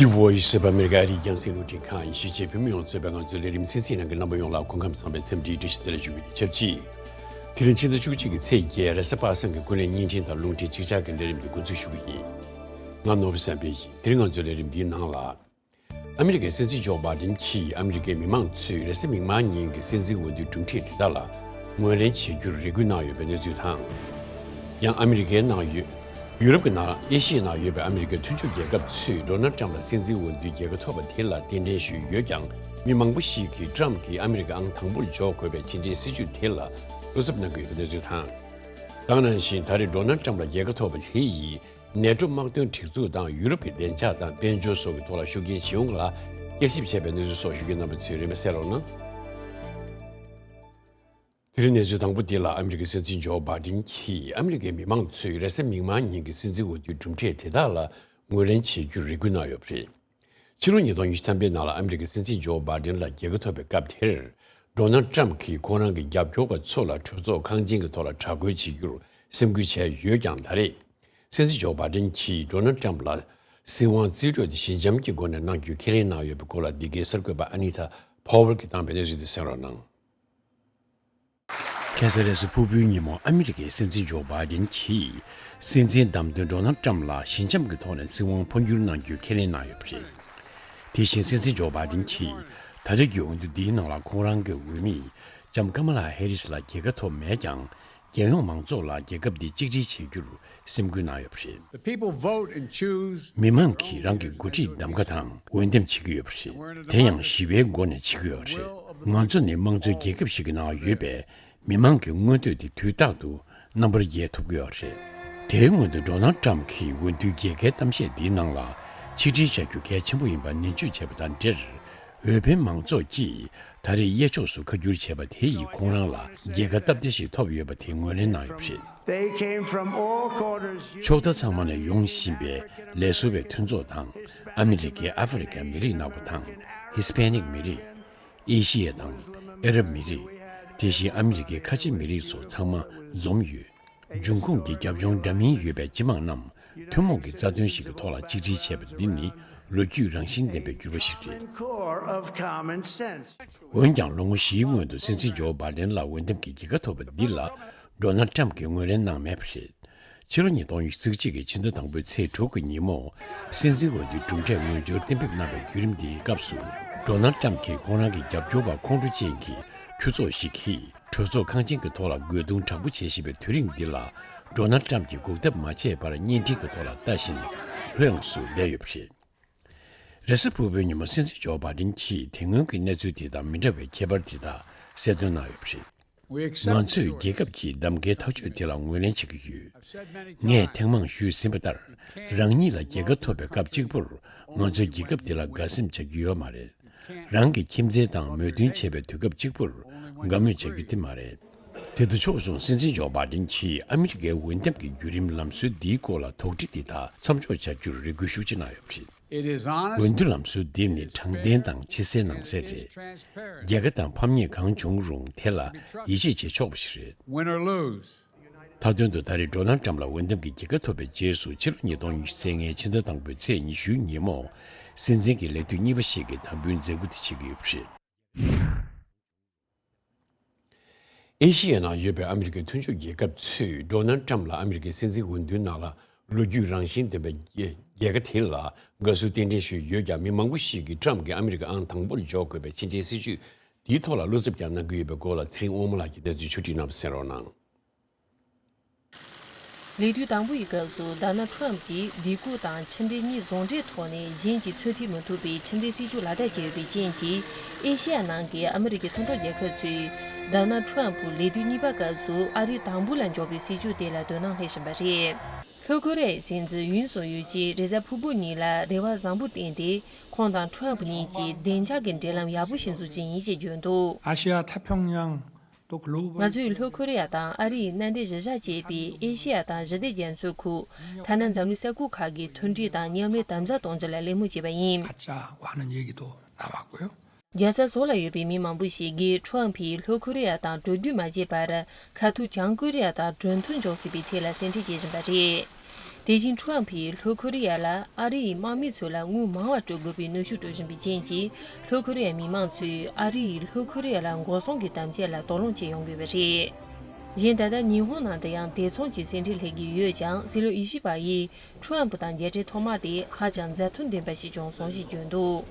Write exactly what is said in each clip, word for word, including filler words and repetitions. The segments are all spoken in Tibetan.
Voice of America ཨ་རིའི་རྒྱང་སྲིང་རླུང་འཕྲིན་ཁང་ཡིན། གཞིས་བྱེས་བོད་མི་ཡོངས་གཙོས་པའི་ང་ཚོའི་ལས་རིམ་གསན་གཟིགས་གནང་མཁན་རྣམ་པ་ཡོངས་ལ་སྐུ་ཁམས་བཟང་པའི་འཚམས་འདྲིའི་བཀྲ་ཤིས་བདེ་ལེགས་ཞུ་རྒྱུ་དང་ཆབས་ཅིག་དེ་རིང་ཕྱི་ཟླ་བཅུ་གཅིག་གི་ཚེས་བརྒྱད་རེས་གཟའ་པ་སངས་ཀྱི་ཀུན་གླེང་བརྙན་འཕྲིན་དང་རླུང་འཕྲིན་ཅིག་ཅར་གྱི་ལས་རིམ་འདི་འགོ་འཛུགས་ཞུ་གི་ཡིན། ང་ནོར་བུ་བསམ་འཕེལ་ཡིན། དེ་རིང་ང་ཚོའི་ལས་རིམ་འདིའི་ནང་ལ། ཨ་མི་རི་ཀའི་སྲིད་འཛིན་ཇོ་བྷའི་ཌེན་གྱིས་ཨ་མི་རི་ཀའི་མི་མང་ཚོས་རེས་གཟའ་མིག་དམར་ཉིན་གྱི་སྲིད་འཛིན་འོས་བསྡུའི་གྲུབ་འབྲས་དེ་དག་ལ་ངོས་ལེན་བྱེད་རྒྱུར་རེ་སྐུལ་གནང་ཡོད་པའི་གནས་ཚུལ་དང་། ཡང་ཨ་མི་རི་ཀའི་ནང་ཡོད། ཡུ་རོབ་ཀྱི་ནང་ཨེ་ཤི་ཡའི་ནང་ཡོད་པའི་ཨ་མི་རི་ཀའི་མཐུན་ཕྱོགས་རྒྱལ་ཁབ་ཚོས་ཌོ་ནལ་ཊམ་ལ་སྲིད་འཛིན་འོས་བསྡུའི་རྒྱལ་ཁ་ཐོབ་པ་དེ་ལ་རྟེན་འབྲེལ་ཞུས་ཡོད་ཀྱང་། མི་མང་པོ་ཞིག་གིས་ཊམ་གྱིས་ཨ་མི་རི་ཀའི་ཨང་དང་པོར་འཇོག་དགོས་པའི་ཕྱི་འབྲེལ་སྲིད་ཇུས་དེ་ལ་བློ་འཚབ་གནང་གི་ཡོད་པའི་གནས་ཚུལ་དང་། དེ་ནང་བཞིན་ད་རེས་ཌོ་ནལ་ཊམ་ལ་རྒྱལ་ཁ་ཐོབ་པ་དེ་ཡིས། ནེ་ཊོ་དམག་དོན་སྒྲིག་འཛུགས་དང་ཡུ་རོབ་ཀྱི་བདེ་འཇགས་དང་དཔལ་འབྱོར་སོགས་ཀྱི་ཐོག་ལ་ཤུགས་རྐྱེན་ཇི་ཡོང་ལ་བསྐྱར་ཞིབ་བྱས་པའི་གནས་ཚུལ་སོགས་ཞུ་རྒྱུ། རྣམ་པ་ཚོས་རིམ་པས་གསན་རོགས་གནང་། དེ་རིང་གནས་ཚུལ་དང་པོ་འདི་ལ། ཨ་མི་རི་ཀའི་སྲིད་འཛིན་ཇོ་བྷའི་ཌེན་གྱིས་ཨ་མི་རི་ཀའི་མི་མང་ཚོས་རེས་གཟའ་མིག་དམར་ཉིན་གྱི་སྲིད་འཛིན་འོས་བསྡུའི་གྲུབ་འབྲས་དེ་དག་ལ་ངོས་ལེན་བྱེད་རྒྱུར་རེ་སྐུལ་གནང་ཡོད་པ་རེད། ཕྱི་ལོ་ཉིས་སྟོང་ཉི་ཤུ་ཐམ་པའི་ནང་ལ་ཨ་མི་རི་ཀའི་སྲིད་འཛིན་ཇོ་བྷའི་ཌེན་ལ་རྒྱལ་ཁ་ཐོབ་པའི་སྐབས་དེར། ཌོ་ནལ་ཊམ་གྱིས་ཁོང་རང་གི་རྒྱབ་སྐྱོར་བ་ཚོ་ལ་གྲོས་ཚོགས་ཁང་ཆེན་གྱི་ཐོག་ལ་དྲག་རྒོལ་བྱེད་རྒྱུར་སེམས་ཁུར་བྱས་ཡོད་ཀྱང་། ད་རེས་སྲིད་འཛིན་ཇོ་བྷའི་ཌེན་གྱིས་ཌོ་ནལ་ཊམ་ལ་སྲིད་དབང་རྩིས་སྤྲོད་དེ་ཞི་འཇམ་གྱི་སྒོ་ནས་གནང་རྒྱུའི་ཁས་ལེན་གནང་ཡོད་པའི་སྐོར་ལ། འདི་གའི་གསར་འགོད་པ་ཨ་ནི་ཐ་ཕོ་ཝར་གྱིས་བཏང་བའི་གནས་ཚུལ་དེ་གསན་རོགས་གནང་། ཁ་སང་རེས་གཟའ་ཕུར་བུའི་ཉིན་མོ་ཨ་མི་རི་ཀའི་སྲིད་འཛིན་ཇོ་བྷའི་ཌེན་གྱིས་སྲིད་འཛིན་བདམས་ཐོན་ཌོ་ནལ་ཊམ་ལ་ཞི་འཇམ་གྱི་ཐོག་ནས་སྲིད་དབང་འཕོ་འགྱུར་གནང་རྒྱུའི་ཁས་ལེན་གནང་ཡོད་པ་རེད། དེ་བཞིན་སྲིད་འཛིན་ཇོ་བྷའི་ཌེན་གྱིས་ད་ལྟའི་འོས་བསྡུ་འདིའི་ནང་ལ་ཁོང་རང་གི་འོས་མི་ལྕམ་ཀ་མ་ལ་ཧེ་རིས་ལ་རྒྱལ་ཁ་ཐོབ་མེད་ཀྱང་། རྒྱལ་ཡོངས་མང་ཚོགས་ལ་རྒྱལ་ཁབ་འདི་གཅིག་སྒྲིལ་བྱེད་རྒྱུར་སེམས་ཁུར་གནང་ཡོད་པ་རེད། The people vote and choose མི་མང་གིས་རང་གི་འགོ་ཁྲིད་འདེམས་ཀ་དང་འོས་འདེམས་བྱེད་ཀྱི་ཡོད་པ་རེད། དེ་ཡང་ཞི་བའི་སྒོ་ནས་བྱེད་ཀྱི་ཡོད་པ་རེད། ང་ཚོ་ནི་དམངས་གཙོའི་རྒྱལ་ཁབ་ཞིག་གི་ནང་ཡོད་པས། མི་མང་གི་མངོན་འདོད་དེ་དུས་རྟག་ཏུ་རྣམ་པར་རྒྱལ་ཐུབ་ཀྱི་ཡོད་རེད། དེའི་སྔོན་དུ་ཌོ་ནལ་ཊམ་གྱིས་འོས་བསྡུའི་རྒྱལ་ཁའི་གཏམ་བཤད་འདིའི་ནང་ལ་ཆིག་སྒྲིལ་བྱ་རྒྱུ་གལ་ཆེན་པོ་ཡིན་པ་ནན་བརྗོད་བྱས་པ་དང་འབྲེལ། འོས་འཕེན་མང་ཚོགས་ཀྱིས་ད་རེས་གཡས་ཕྱོགས་སུ་ཁ་བསྒྱུར་བྱས་པ་དེ་ཡིས་ཁོང་རང་ལ་རྒྱལ་ཁ་སྟབས་བདེ་ཞིག་ཐོབ་ཡོད་པ་དེ་ངོས་ལེན་གནང་ཡོད་པ་རེད། They came from all corners. ཕྱོགས་མཐའ་ཚང་མ་ནས་ཡོང་བཞིན་པའི་ལས་བཟོ་བའི་མཐུན་ཚོགས་དང་། ཨ་མི་རི་ཀའི་ཨ་ཧྥེ་རི་ཀའི་མི་རིགས་ནག་པོ་དང་། ཧི་སི་པེ་ནིག་མི་རིགས། ཨེ་ཤི་ཡ་དང་ཨ་རབ་མི་རིགས། དེ་བཞིན་ཨ་མི་རི་ཀའི་ཁ་ཆེ་མི་རིགས་སོགས་ཚང་མ་འཛོམས་ཡོད། འབྱུང་ཁུངས་ཀྱི་རྒྱབ་ལྗོངས་འདྲ་མིན་ཡོད་པའི་སྤྱི་དམངས་རྣམས་ཐུན་མོང་གི་རྩ་དོན་ཞིག་གི་ཐོག་ལ་གཅིག་སྒྲིལ་བྱས་པ་འདི་ནི་ལོ་རྒྱུས་རང་བཞིན་ལྡན་པའི་འགྱུར་བ་ཞིག་རེད། Core of common sense. འོན་ཀྱང་ལོ་ངོ་བཞིའི་སྔོན་དུ་སྲིད་འཛིན་ཇོ་བྷའི་ཌེན་ལ་འོས་འདེམས་ཀྱི་རྒྱལ་ཁ་ཐོབ་པ་འདི་ལ་ཌོ་ནལ་ཊམ་གྱིས་ངོས་ལེན་གནང་མེད་པ་རེད། ཕྱི་ལོ་ཉིས་སྟོང་ཉི་ཤུ་གཅིག་གི་ཕྱི་ཟླ་དང་པོའི་ཚེས་དྲུག་གི་ཉིན་མོ། སྲིད་འཛིན་འོས་བསྡུའི་གྲུབ་འབྲས་ངོས་སྦྱོར་གཏན་འབེབས་གནང་བའི་བརྒྱུད་རིམ་འདིའི་སྐབས་སུ། ཌོ་ནལ་ཊམ་གྱིས་ཁོང་རང་གི་རྒྱབ་སྐྱོར་བ་ཁོང་ཁྲོ་ཅན་གྱི་ཁྱུ་ཚོགས་ཤིག་གིས་གྲོས་ཚོགས་ཁང་ཆེན་གྱི་ཐོག་ལ་རྒོལ་རྡུང་དྲག་པོ་བྱེད་བཞིན་པའི་དུས་རིང་འདི་ལ། ཌོ་ནལ་ཊམ་གྱིས་འགོག་ཐབས་མ་བྱས་པར་བརྙན་འཕྲིན་གྱི་ཐོག་ལ་ལྟ་བཞིན་ལྷོད་ཡངས་སུ་བསྡད་ཡོད་པ་རེད། རེས་གཟའ་ཕུར་བུའི་ཉིན་མོ་སྲིད་འཛིན་ཇོ་བྷའི་ཌེན་གྱིས་དེ་སྔོན་གྱི་གནས་ཚུལ་དེ་དང་མི་འདྲ་བའི་ཁྱད་པར་དེ་དག་གསལ་སྟོན་གནང་ཡོད་པ་རེད། ང་ཚོས་རྒྱལ་ཁབ་ཀྱི་གདམ་གའི་ཐག་གཅོད་དེ་ལ་ངོས་ལེན་བྱེད་ཀྱི་ཡོད། ངས་ཐེངས་མང་ཞུས་ཟིན་པ་ལྟར། རང་ཉིད་ལ་རྒྱལ་ཁ་ཐོབ་པའི་སྐབས་གཅིག་པུར་ང་ཚོས་རྒྱལ་ཁབ་འདི་ལ་དགའ་སེམས་བྱ་རྒྱུ་ཡོད་མ་རེད། རང་གི་ཁྱིམ་མཚེས་དང་མོས་མཐུན་བྱེད་པའི་དུས་སྐབས་གཅིག་པུར་དགའ་མོས་བྱ་རྒྱུ་དེ་མ་རེད། དེ་ལྟར་ཕྱོགས་མཚུངས་སྲིད་འཛིན་ཇོ་བྷའི་ཌེན་གྱིས་ཨ་མི་རི་ཀའི་འོས་འདེམས་ཀྱི་བརྒྱུད་རིམ་ལམ་སྲོལ་འདིའི་སྐོར་ལ་དོགས་འདྲི་འདི་དག་མཚམས་འཇོག་བྱ་རྒྱུར་རེ་སྐུལ་ཤུགས་ཆེ་གནང་ཡོད་པ་རེད། འོས་བསྡུ་ལམ་སྲོལ་འདི་ནི་དྲང་བདེན་དང་ཕྱི་གསལ་ནང་གསལ་རེད། རྒྱལ་ཁ་དང་ཕམ་ཉེས་གང་བྱུང་རུང་དེ་ལ་ཡིད་ཆེས་བྱེད་ཆོག་པ་ཞིག་རེད། Win or lose. མཐའ་དོན་དུ་ད་རེས་ཌོ་ནལ་ཊམ་ལ་འོས་འདེམས་ཀྱི་རྒྱལ་ཁ་ཐོབ་པའི་རྗེས་སུ་ཕྱི་ལོ་ཉིས་སྟོང་ཉི་ཤུ་རྩ་ལྔའི་ཕྱི་ཟླ་དང་པོའི་ཚེས་ཉི་ཤུའི་ཉིན་མོ། སྲིད་འཛིན་གྱི་ལས་དུས་གཉིས་པ་ཞིག་གི་དམ་འབུལ་མཛད་སྒོ་དེ་བྱེད་ཀྱི་ཡོད་པ་རེད། ཨེ་ཤི་ཡའི་ནང་ཡོད་པའི་ཨ་མི་རི་ཀའི་མཐུན་ཕྱོགས་རྒྱལ་ཁབ་ཚོས་ཌོ་ནལ་ཊམ་ལ་ཨ་མི་རི་ཀའི་སྲིད་འཛིན་འོས་བསྡུའི་ནང་ལ་ལོ་རྒྱུས་རང་བཞིན་ལྡན་པའི་རྒྱལ་ཁ་དེ་ལ་དགའ་བསུ་རྟེན་འབྲེལ་ཞུས་ཡོད་ཀྱང་། མི་མང་པོ་ཞིག་གིས་ཊམ་གྱིས་ཨ་མི་རི་ཀའི་ཨང་དང་པོར་འཇོག་དགོས་པའི་ཕྱི་འབྲེལ་སྲིད་ཇུས་དེའི་ཐོག་ལ་བློ་འཚབ་ཀྱང་གནང་གི་ཡོད་པའི་སྐོར་ལ་ཚེ་རིང་དབང་མོ་ལགས་ཀྱིས་གནས་ཚུལ་ཕྱོགས་སྒྲིག་གནང་བ་གསན་རོགས་གནང་། ལས་དུས་དང་པོ་ཡི་སྐབས་སུ་ཌོ་ནལ་ཊམ་གྱིས་སྡིགས་སྐུལ་དང་ཕྱི་འབྲེལ་གཉིས་ཟུང་འབྲེལ་ཐོག་ནས་གཞན་གྱིས་ཚུར་མཐུད་མི་ཐུབ་པའི་ཕྱི་འབྲེལ་སྲིད་ཇུས་ལག་བསྟར་བྱས་ཡོད་པའི་རྐྱེན་གྱིས། ཨེ་ཤེ་ཡ་ནང་གི་ཨ་མི་རི་ཀའི་མཐུན་གྲོགས་རྒྱལ་ཁབ་ཚོས་ཌོ་ནལ་ཊམ་ལས་དུས་གཉིས་པ་སྐབས་སུ་ཨ་རིའི་དང་པོ་ལ་འཇོག་པའི་སྲིད་ཇུས་དེ་ལ་དོ་སྣང་སླེབས་བཞིན་པ་རེད། ལྷོ་ཀོ་རི་ཡའི་སྲིད་འཛིན་ཡུན་སུག་ཡོལ་གྱིས་རེས་གཟའ་ཕུར་བུ་ཉིན་ལ་རེ་བ་བཟང་པོ་བསྟན་ཏེ། ཁོང་དང་ཊམ་གཉིས་ཀྱིས་བདེ་འཇགས་ཀྱི་འབྲེལ་ལམ་ཡག་པོ་ཞིག་འཛུགས་ཀྱི་ཡིན་ཞེས་བརྗོད་འདུག། ཨ་ཤེ་ཡ་ཐ་ཕྱོགས་མཉམ། ང་ཚོས་ལྷོ་ཀོ་རི་ཡ་དང་ཨ་རིའི་མནའ་འབྲེལ་གཞིར་བཞག་བྱས་པའི་ཨེ་ཤེ་ཡ་དང་ཞི་བདེ་རྒྱ་མཚོའི་ཁུལ། ཐ་ན་འཛམ་གླིང་ས་ཁུལ་ཁག་གི་མཐུན་སྒྲིལ་དང་མཉམ་ལས་དམ་ཟབ་གཏོང་རྒྱུ་ལ་གླེང་མོལ་བྱས་པ་ཡིན། རྒྱལ་ས་ཟོག་ལ་ཡོད་པའི་མི་མང་པོ་ཞིག་གིས་ཊམ་གྱིས་ལྷོ་ཀོ་རི་ཡ་དང་གྲོས་བསྡུར་མ་བྱས་པར་ཁ་ཐུག་བྱང་ཀོ་རི་ཡ་དང་གྲོས་མཐུན་འཇོག་སྲིད་པའི་ཐད་ལ་སེམས་ཁྲལ་བྱེད་བཞིན་པ་རེད། དེ་བཞིན་ཁྲོམ་ཕུས་ལྷོ་ཁོ་རི་ཡ་ལ་ཨ་རི་ཡི་དམག་མི་ཚོ་ལ་དངུལ་མང་བ་སྤྲོད་དགོས་པའི་གནོན་ཤུགས་སྤྲོད་བཞིན་པའི་རྐྱེན་གྱིས། ལྷོ་ཁོ་རི་ཡའི་མི་མང་ཚོས་ཨ་རི་ཡིས་ལྷོ་ཁོ་རི་ཡ་ལ་འགོག་སྲུང་གི་དམ་བཅའ་ལ་དོགས་སློང་བྱེད་ཡོང་གི་ཡོད་པ་རེད། གཞན་ད་ལྟ་ཉི་ཧོང་ནང་དུ་ཡང་དེ་མཚུངས་ཀྱི་སེམས་ཁྲལ་སླེབས་ཀྱི་ཡོད་ཀྱང་། སྲིད་བློན་ཨི་ཤི་བ་ཡིས་ཁྲོམ་ཕུ་དང་མཇལ་འཕྲད་ཐོག་མ་དེ་ཧ་ཅང་མཛའ་མཐུན་ལྡན་པ་ཞིག་བྱུང་སོང་ཞེས་བརྗོད་འདུག་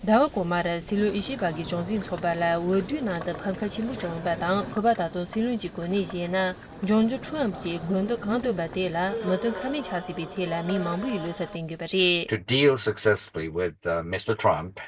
ཟླ་བ་གོང་མར་སྲིད་བློན་ཨི་ཤི་བ་གིས་གྲངས་འཛིན་ཚོགས་པ་ལ་འོས་བསྡུའི་ནང་དུ་ཕམ་ཁ་ཆེན་པོ་བྱུང་ཡོད་པ་དང་། ཁོ་པ་ད་དུང་སྲིད་བློན་གྱི་གོ་གནས་བཞེས་ན། འབྱུང་འགྱུར་ཁྲོམ་ཕུ་གྱིས་དགོས་འདུན་གང་བཏོན་པ་དེ་ལ་མོས་མཐུན་ཁ་མེད་ཆགས་སྲིད་པའི་ཐད་ལ་མི་མང་པོ་ཡིས་བློ་འཚབ་བསྟན་ཡོད་པ་རེད། To deal successfully with uh, Mister Trump,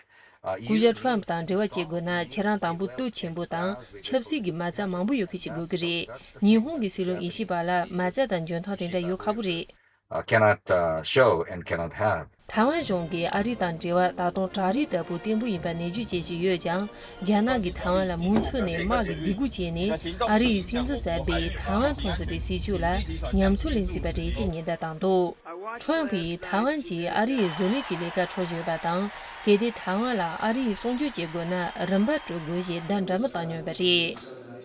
uh, you སྐུ་ཞབས་ཁྲོམ་ཕུ་དང་འབྲེལ་བ་བྱེད་དགོས་ན། ཁྱེད་རང་དང་པོ་གཏོར་ཆེན་པོ་དང་ཆབ་སྲིད་ཀྱི་མ་རྩ་མང་པོ་ཡོད་མཁན་ཞིག་དགོས་ཀྱི་རེད། ཉི་ཧོང་གི་སྲིད་བློན་ཨི་ཤི་བ་ལ་མ་རྩ་དང་འཇོན་ཐང་དེ་འདྲ་ཡོད་ཁག་པོ་རེད། uh, cannot uh, show and cannot have. ཐའེ་ཝན་གཞུང་གིས་ཨ་རི་དང་འབྲེལ་བ་ད་དུང་བྲག་རི་ལྟ་བུ་བརྟན་པོ་ཡིན་པ་ནན་བརྗོད་བྱེད་བཞིན་ཡོད་ཀྱང་། རྒྱ་ནག་གིས་ཐའེ་ཝན་ལ་མུ་མཐུད་ནས་དམག་གི་སྡིགས་སྐུལ་བྱས་ནས། ཨ་རི་ཡིས་སྲིད་འཛིན་གསར་པས་ཐའེ་ཝན་མཐོང་ཟིན་པའི་སྲིད་བྱུས་ལ་ཉམས་ཚོད་ལེན་སྲིད་པ་རེད་ཅེས་ཉེན་བརྡ་བཏང་འདུག་ཁྲོམ་ཕུས་ཐའེ་ཝན་གྱིས་ཨ་རི་ཡི་བཟོ་ལས་ཀྱི་ལས་ཀ་འཕྲོག་བཞིན་ཡོད་པ་དང་། གལ་ཏེ་ཐའེ་ཝན་ལ་ཨ་རི་ཡིས་སྲུང་སྐྱོབ་བྱེད་དགོས་ན། རིན་པ་སྤྲོད་དགོས་ཞེས་བརྡ་འདྲ་མིན་བཏང་མྱོང་ཡོད་པ་རེད།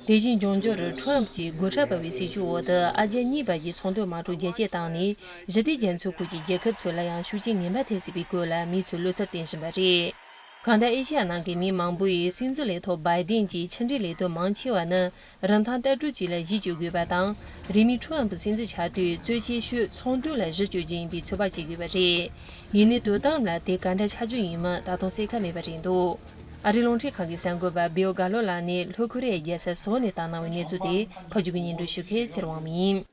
དེ་བཞིན་འབྱུང་འགྱུར་ཁྲོམ་ཕུ་གྱི་སྒོ་ཁྲལ་སྤར་བའི་སྲིད་བྱུས་འོག་ཏུ། ཨ་རྒྱ་གཉིས་བར་གྱི་ཚོང་དོན་དམག་འཁྲུག་རྒྱ་སྐྱེད་བཏང་ནས། ཞི་བདེ་རྒྱ་མཚོའི་ཁུལ་གྱི་རྒྱལ་ཁབ་ཚོ་ལ་ཡང་ཤུགས་རྐྱེན་ངན་པ་ཐེབས་སྲིད་པའི་སྐོར་ལ་མི་ཚོས་བློ་འཚབ་བསྟན་བཞིན་པ་རེད། གང་ལྟར། ཨེ་ཤ་ཡ་ནང་གི་མི་མང་པོ་ཡིས་སྲིད་འཛིན་ལས་ཐོག་བྷའི་ཌེན་གྱི་ཕྱི་འབྲེལ་ལས་དོན་མང་ཆེ་བ་ནི། རིན་ཐང་ལྟ་གྲུབ་ཅིག་ལ་གཞི་བཅོལ་དགོས་པ་དང་། རིང་མིན་ཁྲོམ་ཕུ་སྲིད་འཛིན་ཆགས་དུས་གཙོ་ཆེ་ཤོས་ཚོང་དོན་ལ་གཞི་བཅོལ་རྒྱུ་ཡིན་པའི་ཚོད་དཔག་བྱེད་དགོས་པ་རེད། ཡིན་ནའི་དོ་དམ་ལ་དེ་ག་འདྲ་ཆ་འཇོག་ཡིན་མིན་ད་དུང་གསལ་ཁ་མེད་པ་རེད་འདུག་ཨ་རིའི་རླུང་འཕྲིན་ཁང་གི་གསར་འགོད་པ་བྷིལ་གྷ་ལོ་ལགས་ནས་ལྷོ་ཁོ་རེ་ཡའི་རྒྱལ་ས་སོལ་ནས་བཏང་གནང་བའི་གནས་ཚུལ་དེ་ཕབ་སྒྱུར་གྱིས་སྙན་སྒྲོན་ཞུ་མཁན་ཚེ་རིང་དབང་མོ་ཡིན།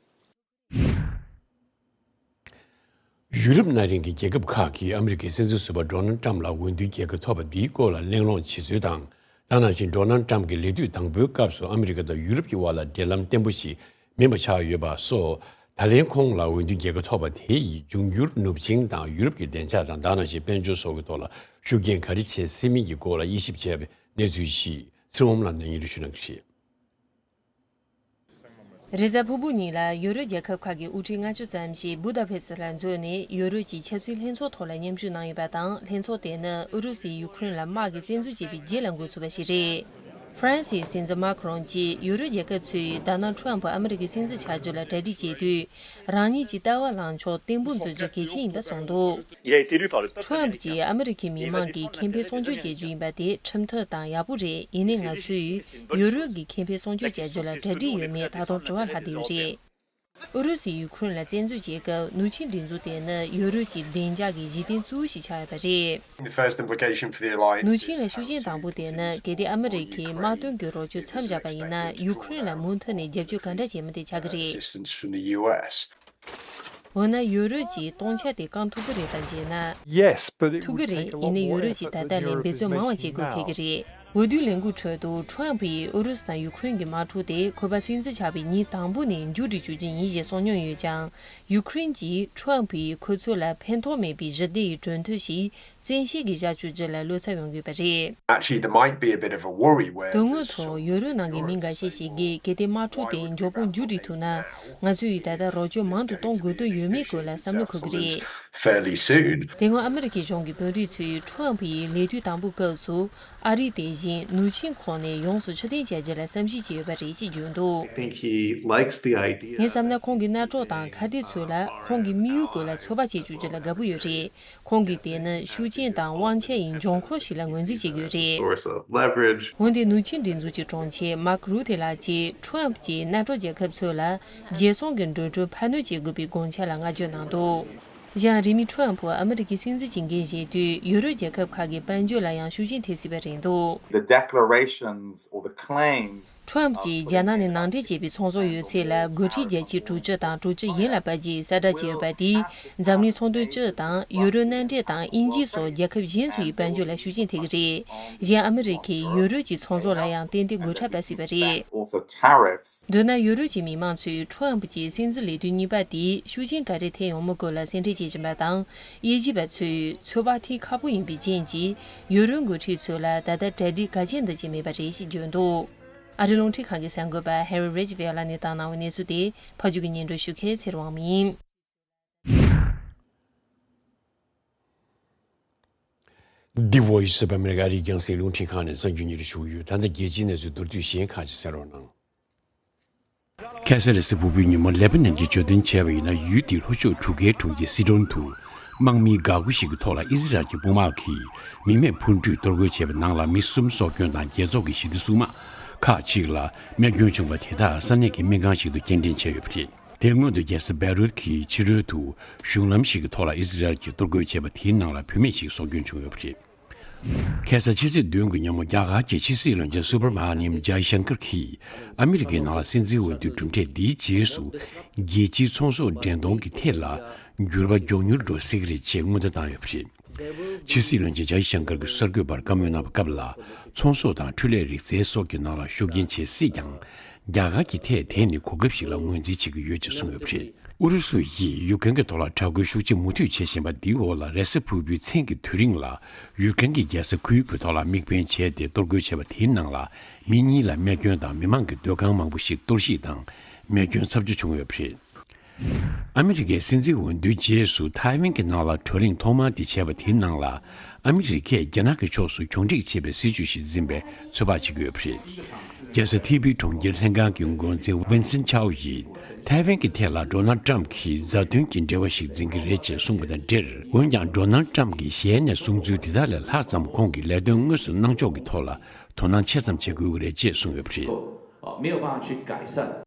ཡུ་རོབ་མནའ་རིམ་གྱི་རྒྱལ་ཁབ་ཁག་གིས་ཨ་མི་རི་ཀའི་སྲིད་འཛིན་ཟུར་པ་ཌོ་ནལ་ཊམ་ལ་འོས་བསྡུའི་རྒྱལ་ཁ་ཐོབ་པ་འདིའི་སྐོར་ལ་གླེང་སློང་བྱེད་ཚུལ་དང་། ད་ནང་བཞིན་ཌོ་ནལ་ཊམ་གྱི་ལས་དུས་དང་པོའི་སྐབས་སུ་ཨ་མི་རི་ཀ་དང་ཡུ་རོབ་ཀྱི་དབར་ལ་འབྲེལ་ལམ་བརྟན་པོ་ཞིག་མིན་པ་ཆགས་ཡོད་པ་སོགས། ད་ལན་ཁོང་ལ་འོས་བསྡུའི་རྒྱལ་ཁ་ཐོབ་པ་དེ་ཡིས་འབྱུང་འགྱུར་ནུབ་ཆིངས་དང་ཡུ་རོབ་ཀྱི་བདེ་འཇགས་དང་། ད་ནང་བཞིན་དཔལ་འབྱོར་སོགས་ཀྱི་ཐོག་ལ་ཤུགས་རྐྱེན་ག་རེ་བྱེད་སྲིད་མིན་གྱི་སྐོར་ལ་དབྱེ་ཞིབ་བྱས་པའི་གནས་ཚུལ་ཞིག་ཚེ་རིང་དབང་མོ་ལགས་ནས་སྙན་སྒྲོན་ཞུ་གནང་གི་རེད། རེས་གཟའ་ཕུར་བུ་ཉིན་ལ་ཡུ་རོབ་རྒྱལ་ཁབ་ཁག་གི་དབུ་ཁྲིད་ལྔ་བཅུ་ཙམ་ཞིག་བུ་དཱ་ཕེ་སི་ལ་འཛོམས་ནས། ཡུ་རོབ་ཀྱི་ཆབ་སྲིད་ལྷན་ཚོགས་ཐོག་ལ་མཉམ་ཞུགས་གནང་ཡོད་པ་དང་། ལྷན་ཚོགས་དེ་ནི་ཨུ་རུ་སུས་ཡུ་ཁུ་རེན་ལ་དམག་གི་བཙན་འཛུལ་བྱས་པའི་རྗེས་ལ་འགོ་ཚུགས་པ་ཞིག་རེད། ཧྥ་རན་སིའི་སྲིད་འཛིན་མཱ་ཁུ་རོང་གིས་ཡུ་རོབ་རྒྱལ་ཁབ་ཚོས་ད་ནངས་ཁྲོམ་ཕུ་ཨ་མི་རི་ཀའི་སྲིད་འཛིན་ཆགས་རྒྱུ་ལ་གྲ་སྒྲིག་བྱེད་དུས། རང་ཉིད་ཀྱི་ལྟ་བ་ལངས་ཕྱོགས་བརྟན་པོ་འཛིན་རྒྱུ་གལ་ཆེན་ཡིན་པ་གསུངས་འདུག་ཁྲོམ་ཕུ་གྱིས་ཨ་མི་རི་ཁའི་མི་མང་གི་ཁེ་ཕན་སྲུང་སྐྱོབ་བྱེད་རྒྱུ་ཡིན་པ་དེ་ཁྲིམས་མཐུན་དང་ཡག་པོ་རེད། ཡིན་ནའི་ང་ཚོས་ཡུ་རོབ་ཀྱི་ཁེ་ཕན་སྲུང་སྐྱོབ་བྱ་རྒྱུ་ལ་གྲ་སྒྲིག་ཡོད་མེད་ད་དུང་དྲི་བ་ལྷག་བསྡད་ཡོད་རེད། ཨུ་རུ་སུས་ཡུ་ཁུ་རེན་ལ་བཙན་འཛུལ་བྱེད་སྐབས། ནུབ་ཆིངས་སྒྲིག་འཛུགས་དེ་ནི་ཡུ་རོབ་ཀྱི་བདེ་འཇགས་ཀྱི་གཞི་རྟེན་གཙོ་བོ་ཞིག་ཆགས་ཡོད་པ་རེད། The first implication for the alliance ནུབ་ཆིངས་ལ་ཤུགས་རྐྱེན་དང་པོ་དེ་ནི། གལ་ཏེ་ཨ་མི་རི་ཁས་དམག་དོན་གྱི་རོགས་སྐྱོར་མཚམས་བཞག་པ་ཡིན་ན། ཡུ་ཁུ་རེན་ལ་མུ་མཐུད་ནས་རྒྱབ་སྐྱོར་ག་འདྲ་བྱེད་མིན་དེ་ཆགས་ཀྱི་རེད། Assistance from the U S. འོ་ན་ཡུ་རོབ་ཀྱིས་སྟོང་ཆ་དེ་བསྐང་ཐུབ་ཀྱི་རེད་དམ་ཞེ་ན། Yes, but it ཐུབ་ཀྱི་རེད། ཡིན་ནའི་ཡུ་རོབ་ཀྱིས་ད་ལྟ་ལས་འབད་བརྩོན་མང་བ་བྱེད་དགོས་ཁེལ་གྱི་རེད། འོས་བསྡུའི་ལས་འགུལ་ཁྲོད་དུ་ཁྲོམ་ཕུ་ཡིས་ཨུ་རུ་སུ་དང་ཡུ་ཁུ་རེན་གྱི་དམག་འཁྲུག་དེ་ཁོ་པ་སྲིད་འཛིན་ཆགས་པའི་ཉིན་དང་པོ་ནས་མཇུག་སྒྲིལ་བཅུག་རྒྱུ་ཡིན་ཞེས་གསུངས་མྱོང་ཡོད་ཀྱང་། ཡུ་ཁུ་རེན་གྱིས་ཁྲོམ་ཕུ་ཡིས་ཁོ་ཚོ་ལ་ཕན་ཐོགས་མེད་པའི་ཞི་བདེ་ཡི་གྲོས་མཐུན་ཞིག་བཙན་ཤེད་ཀྱིས་བཞག་བཅུག་རྒྱུ་ལ་བློ་འཚབ་ཡོང་གི་ཡོད་པ་རེད། Actually, there might be a bit of a worry where དོན་དངོས་ཐོག་ཡུ་རོབ་ནང་གི་མི་འགའ་ཤས་ཤིག་གིས། གལ་ཏེ་དམག་འཁྲུག་དེ་མགྱོགས་པོ་མཇུག་སྒྲིལ་ཐུབ་ན། ང་ཚོ་ཡིས་ད་ལྟ་རོགས་སྐྱོར་མང་དུ་གཏོང་དགོས་དོན་ཡོད་མེད་སྐོར་ལ་བསམ་བློ་འཁོར་གྱི་རེད། Fairly soon. དེ་སྔོན་ཨ་མི་རི་ཀའི་གཞུང་གི་དཔོན་རིགས་ཚོས་ཁྲོམ་ཕུ་ཡིས་ལས་དུས་དང་པོའི་སྐབས་སུ་ཨ་རི་དེ་བཞིན་ནུབ་ཆིངས་ཁོངས་ནས་ཡོངས་སུ་ཕྱིར་འཐེན་བྱ་རྒྱུ་ལ་བསམ་གཞིག་བྱས་ཡོད་པ་རེད་ཅེས་བརྗོད་འདུག I think he likes the idea. ངས་བསམ་ན་ཁོང་གིས་གནམ་གྲུ་དང་ཁ་གཏད་ཚོ་ལ་ཁོང་གི་དམིགས་ཡུལ་སྐོར་ལ་ཚོད་དཔག་བྱེད་བཅུག་རྒྱུ་ལ་དགའ་པོ་ཡོད་རེད། ཁོང་གིས་དེ་ནི་ཤུགས་རྐྱེན་དང་དབང་ཆ་ཡི་འབྱུང་ཁུངས་ཤིག་ལ་ངོས་འཛིན་བྱེད་ཀྱི་ཡོད་རེད། Source of leverage. འོན་ཏེ་ནུབ་ཆིངས་སྒྲིག་འཛུགས་ཀྱི་དྲུང་ཆེ་མཱག་རུ་ཏེ་ལགས་ཀྱིས་ཁྲོམ་ཕུ་གྱིས་གནམ་གྲུ་རྒྱལ་ཁབ་ཚོ་ལ་རྒྱལ་སྲུང་གི་འགྲོ་གྲོན་འཕར་སྣོན་བྱེད་དགོས་པའི་དགོངས་འཆར་ལ་བསྔགས་བརྗོད་གནང་འདུག་གཞན་རིང་མིན་ཁྲོམ་ཕུ་ཨ་མི་རི་ཀའི་སྲིད་འཛིན་གྱི་འགན་བཞེས་དུས་ཡུ་རོབ་རྒྱལ་ཁབ་ཁག་གི་དཔལ་འབྱོར་ལ་ཡང་ཤུགས་རྐྱེན་ཐེབས་སྲིད་པ་རེད་འདུག The declarations or the claims. ཁྲོམ་ཕུ་གྱིས་རྒྱ་ནག་ནས་ནང་འདྲེན་བྱས་པའི་ཚོང་ཟོག་ཡོད་ཚད་ལ་སྒོ་ཁྲལ་བརྒྱ་ཆ་དྲུག་ཅུ་དང་དྲུག་ཅུ་ཡན་ལ་བབས་རྒྱུའི་གསལ་བསྒྲགས་བྱས་ཡོད་པ་དེས་འཛམ་གླིང་ཚོང་དོན་སྤྱི་དང་ཡུ་རོབ་མནའ་འབྲེལ་དང་དབྱིན་ཇི་སོགས་རྒྱལ་ཁབ་གཞན་ཚོ་ཡི་དཔལ་འབྱོར་ལ་ཤུགས་རྐྱེན་ཐེབས་ཀྱི་རེད། གཞན་ཨ་མི་རི་ཁས་ཡུ་རོབ་ཀྱི་ཚོང་ཟོག་ལ་ཡང་ཏན་ཏན་སྒོ་ཁྲལ་སྤར་སྲིད་པ་རེད། Also tariffs. མདོར་ན་ཡུ་རོབ་ཀྱི་མི་མང་ཚོས་ཁྲོམ་ཕུ་གྱི་སྲིད་འཛིན་ལས་དུས་གཉིས་པ་དེས་ཤུགས་རྐྱེན་ག་རེ་ཐེབས་ཡོང་མིན་སྐོར་ལ་གསལ་འགྲེལ་བྱེད་བཞིན་པ་དང་། དབྱེ་ཞིབ་པ་ཚོས་ཚོད་དཔག་ཐེངས་ཁག་པོ་ཡིན་པའི་རྐྱེན་གྱིས་ཡུ་རོབ་འགོ་ཁྲིད་ཚོ་ལ་ད་ལྟ་གྲ་སྒྲིག་གལ་ཆེན་འདི་ཅིག་མེད་པ་རེད་ཅེས་བརྗོད་འདུག་ཨ་རིའི་རླུང་འཕྲིན་ཁང་གི་གསར་འགོད་པ་ཧེ་རི་རེ་ཇི་ཝེ་ལ་ནས་བཏང་གནང་བའི་གནས་ཚུལ་དེ་ཕབ་སྒྱུར་གྱིས་སྙན་སྒྲོན་ཞུ་མཁན་ཚེ་རིང་དབང་མོ་ཡིན། The Voice of America ཨ་རིའི་རྒྱང་སྲིང་རླུང་འཕྲིན་ཁང་ནས་གསར་འགྱུར་སྙན་སྒྲོན་ཞུ་གི་ཡོད། ད་ལྟ་རྒྱལ་སྤྱིའི་གནས་ཚུལ་མདོར་བསྡུས་གཞན་ཁག་ཅིག་གསན་རོགས་གནང་། ཁ་སང་རེས་གཟའ་ཕུར་བུའི་ཉིན་མོ་ལེ་པ་ནན་གྱིས་བརྗོད་དོན་བྱས་པ་ཡིན་ན། ཡུལ་དེའི་ལྷོ་ཕྱོགས་གྲུ་ཁའི་གྲོང་ཁྱེར་སི་ཏྲོན་དུ་དམག་མིའི་འགག་སྒོ་ཞིག་གི་ཐོག་ལ་ཨི་ཟི་རལ་གྱི་དཔུང་དམག་གིས་མི་མེད་འཕུར་གྲུས་གཏོར་རྒོལ་བྱས་པའི་ནང་ལ་མི་གསུམ་སྲོག་སྐྱོན་དང་། རྒྱལ་ཚོགས་ཀྱི་ཞི་བདེ་སྲུང་དམག་ཁག་ཅིག་ལ་རྨས་སྐྱོན་བྱུང་བ་དེ་དག་ས་གནས་ཀྱི་སྨན་ཁང་ཞིག་ཏུ་སྐྱེལ་འདྲེན་བྱས་ཡོད་པ་རེད། དེ་སྔོན་དུ་རྒྱལ་ས་བེ་རུད་ཀྱི་ཕྱི་རོལ་དུ་གཞུང་ལམ་ཞིག་གི་ཐོག་ལ་ཨི་ཟི་རལ་གྱིས་གཏོར་རྒོལ་བྱས་པ་དེའི་ནང་ལ་བུད་མེད་ཅིག་སྲོག་སྐྱོན་བྱུང་ཡོད་པ་རེད། ཁ་སང་ཕྱི་ཚེས་བདུན་གྱི་ཉིན་མོ་རྒྱ་གར་གྱི་ཕྱི་སྲིད་བློན་ཆེན་སུ་བྷར་མ་ནིམ་ཇའི་ཤང་ཀར་གྱིས་ཨ་མི་རི་ཀའི་ནང་ལ་སྲིད་འཛིན་འོས་བསྡུའི་གྲུབ་འབྲས་འདིའི་རྗེས་སུ་རྒྱལ་སྤྱིའི་ཚོང་ཟོག་འགྲེམས་གཏོང་གི་ཐད་ལ་འགྱུར་བ་མགྱོགས་མྱུར་འགྲོ་སྲིད་ཀྱི་རེད་ཅེས་སྔོན་བརྡ་བཏང་ཡོད་པ་རེད། ཕྱི་སྲིད་བློན་ཆེན་ཇའི་ཤང་ཀར་གྱིས་གསར་འགོད་པར་བཀའ་མོལ་གནང་བའི་སྐབས་ལ། ཚོང་ཟོག་དང་འཕྲུལ་ལས་རིག་རྩལ་སོགས་ཀྱི་ནང་ལ་ཤུགས་རྐྱེན་བྱེད་སྲིད་ཀྱང་། རྒྱ་གར་གྱི་ཐད་དེ་ནི་གོ་སྐབས་ཤིག་ལ་ངོས་འཛིན་བྱེད་ཀྱི་ཡོད་ཅེས་གསུངས་ཡོད་པ་རེད། ཨུ་རུ་སུ་ཡིས་ཡུཀ་རེན་གྱི་ཐོག་ལ་དྲག་རྒོལ་ཤུགས་ཆེ་མུ་མཐུད་བྱེད་བཞིན་པ་འདིའི་འོག་ལ། རེས་གཟའ་ཕུར་བུའི་མཚན་གྱི་དུས་རིང་ལ་ཡུཀ་རེན་གྱི་རྒྱལ་ས་ཁུའེབ་ཀྱི་ཐོག་ལ་དམིགས་འབེན་བྱས་ཏེ་གཏོར་རྒོལ་བྱས་པ་དེའི་ནང་ལ་མི་གཉིས་ལ་རྨས་སྐྱོན་དང་། མི་མང་གི་སྡོད་ཁང་མང་པོ་ཞིག་གཏོར་བཤིག་དང་རྨས་སྐྱོན་ཚབས་ཆེ་བྱུང་ཡོད་པ་རེད། ཨ་མི་རི་ཀའི་སྲིད་འཛིན་འོས་བསྡུའི་རྗེས་སུ་ཐའེ་ཝན་གྱི་ནང་ལ་བགྲོ་གླེང་ཐོག་མ་དེ་བྱས་པ་དེའི་ནང་ལ། ཨ་མི་རི་ཀས་རྒྱ་ནག་གི་ཕྱོགས་སུ་གྱོང་རྒྲིག་བྱེད་པའི་སྲིད་ཇུས་ཤིག་འཛིན་པའི་ཚོད་དཔག་བྱེད་ཀྱི་ཡོད་པ་རེད། རྒྱལ་ས་ཐི་བི་གྲོང་ཁྱེར་ལྷན་ཁང་གི་འགོ་འཛིན་ཝིན་སན་ཆའོ་ཡིས་ཐའེ་ཝན་གྱི་ཐད་ལ་ཌོ་ནལ་ཏྲམ་གྱིས་མཛའ་མཐུན་གྱི་འབྲེལ་བ་ཞིག་འཛིན་གྱི་རེད་ཅེས་གསུངས་པ་དང་འབྲེལ། འོན་ཀྱང་ཌོ་ནལ་ཏྲམ་གྱིས་ཞལ་ནས་གསུང་ཚུལ་དེ་དག་ལས་ལྷག་ཙམ་ཁོང་གིས་ལས་དོན་དངོས་སུ་གནང་ཕྱོགས་ཀྱི་ཐོག་ལ་དོ་སྣང་ཆེ་ཙམ་བྱེད་དགོས་ཀྱི་རེད་ཅེས་གསུངས་ཡོད་པ་རེད། 没有办法去改善。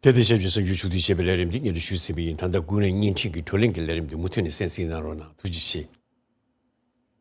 དེ་དང་ཆབས་ཅིག་གསར་འགྱུར་ཕྱོགས་བསྡུས་བྱས་པའི་ལས་རིམ་འདི་སྙན་སྒྲོན་ཞུས་ཟིན་པ་ཡིན། ད་ལྟ་ཀུན་གླེང་བརྙན་འཕྲིན་གྱི་བགྲོ་གླེང་གི་ལས་རིམ་འདི་མུ་མཐུད་ནས་གསན་གཟིགས་གནང་རོགས་གནང་། ཐུགས་རྗེ་ཆེ།